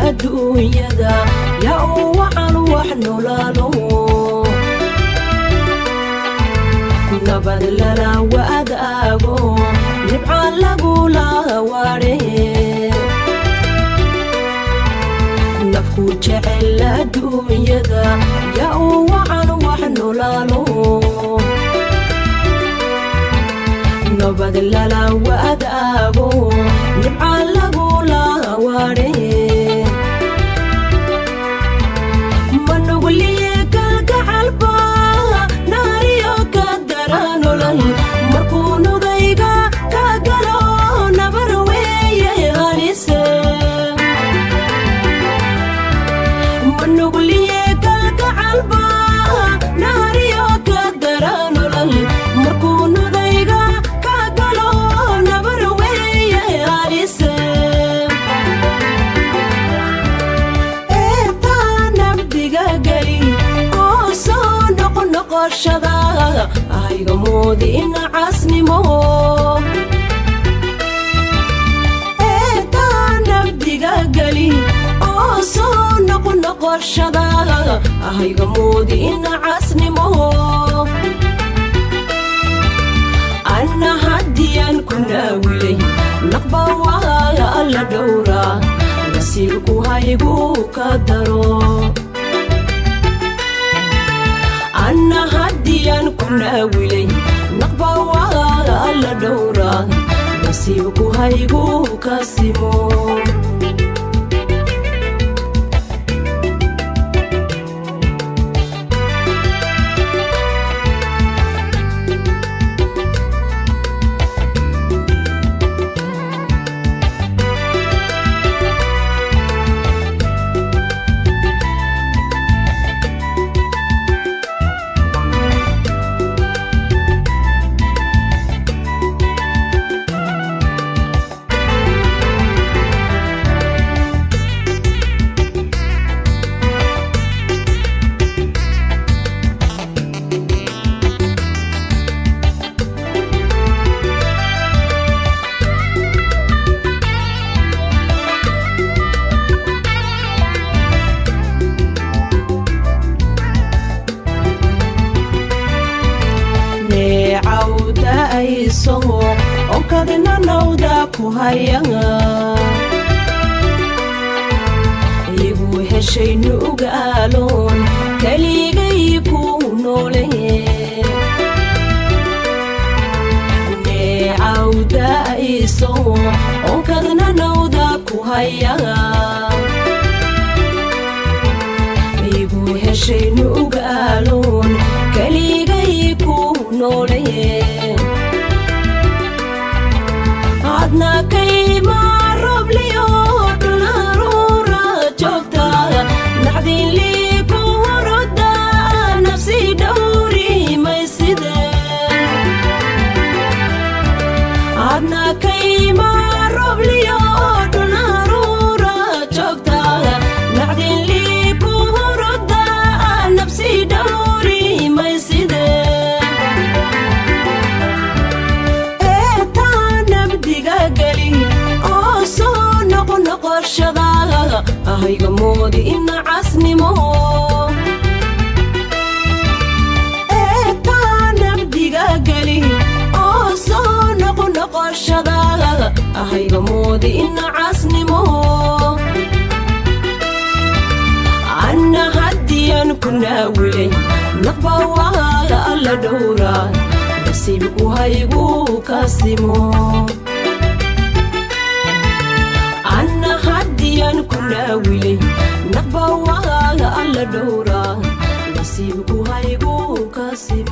Adduunyada yaa u wacan wax nolaalo, nabad lala wadaago, nibca lagula waadhe. Nafku jecel adduunyada yaa u wacan wax nolaalo, nabad lala wadaago, nibca lagula waadhe. Manugliye kalgacalba naariyo ka daranolal, markuu nudayga ka galo nabar weeye halise. Manugliye kalgacalba naariyo ka daranolal, markuu nudayga ka galo nabar weeye halise. Eetaa nabdiga geli oo soo noqnoqoshada ayga moodi ina casnimo. Eetaa nabdiga geli oo soo noqnoqoshada ahayga moodi ina casnimo. Anna haddiyaan ku naawilay naqba waa alla dhowraa, nasiibku haygu ka daro. Anna haddiyaan ku naawilay naqba waa alla dhowraa, nasiibku haygu ka simo. Neecawda ayso onkadna nawda ku haya, igu heshay nugaaloon keligay ku noole. Neecawda ayso onkadna nawda ku haya, igu heshay nugaaloon keligay ku noole. Adna kayma robliyo dhulharuura joogta, naxdinlii ku horoda, nafsi dhowri mayside. Adna kayma robliyo dhulharuura joogta, naxdinlii ku horoda, nafsi dhowri mayside. Eetaa nabdiga geli oo soo noqnoqoshada ahayga moodi ina casnimo. Eetaa nabdiga geli oo soo noqnoqoshada ahayga moodi ina casnimo. Anna haddiyaan ku naawilay naqba waa alla dhowraa, nasiibku haygu ka simo. Anna haddiyaan ku naawilay naqba waa alla dhowraa, nasiibku haygu ka simo.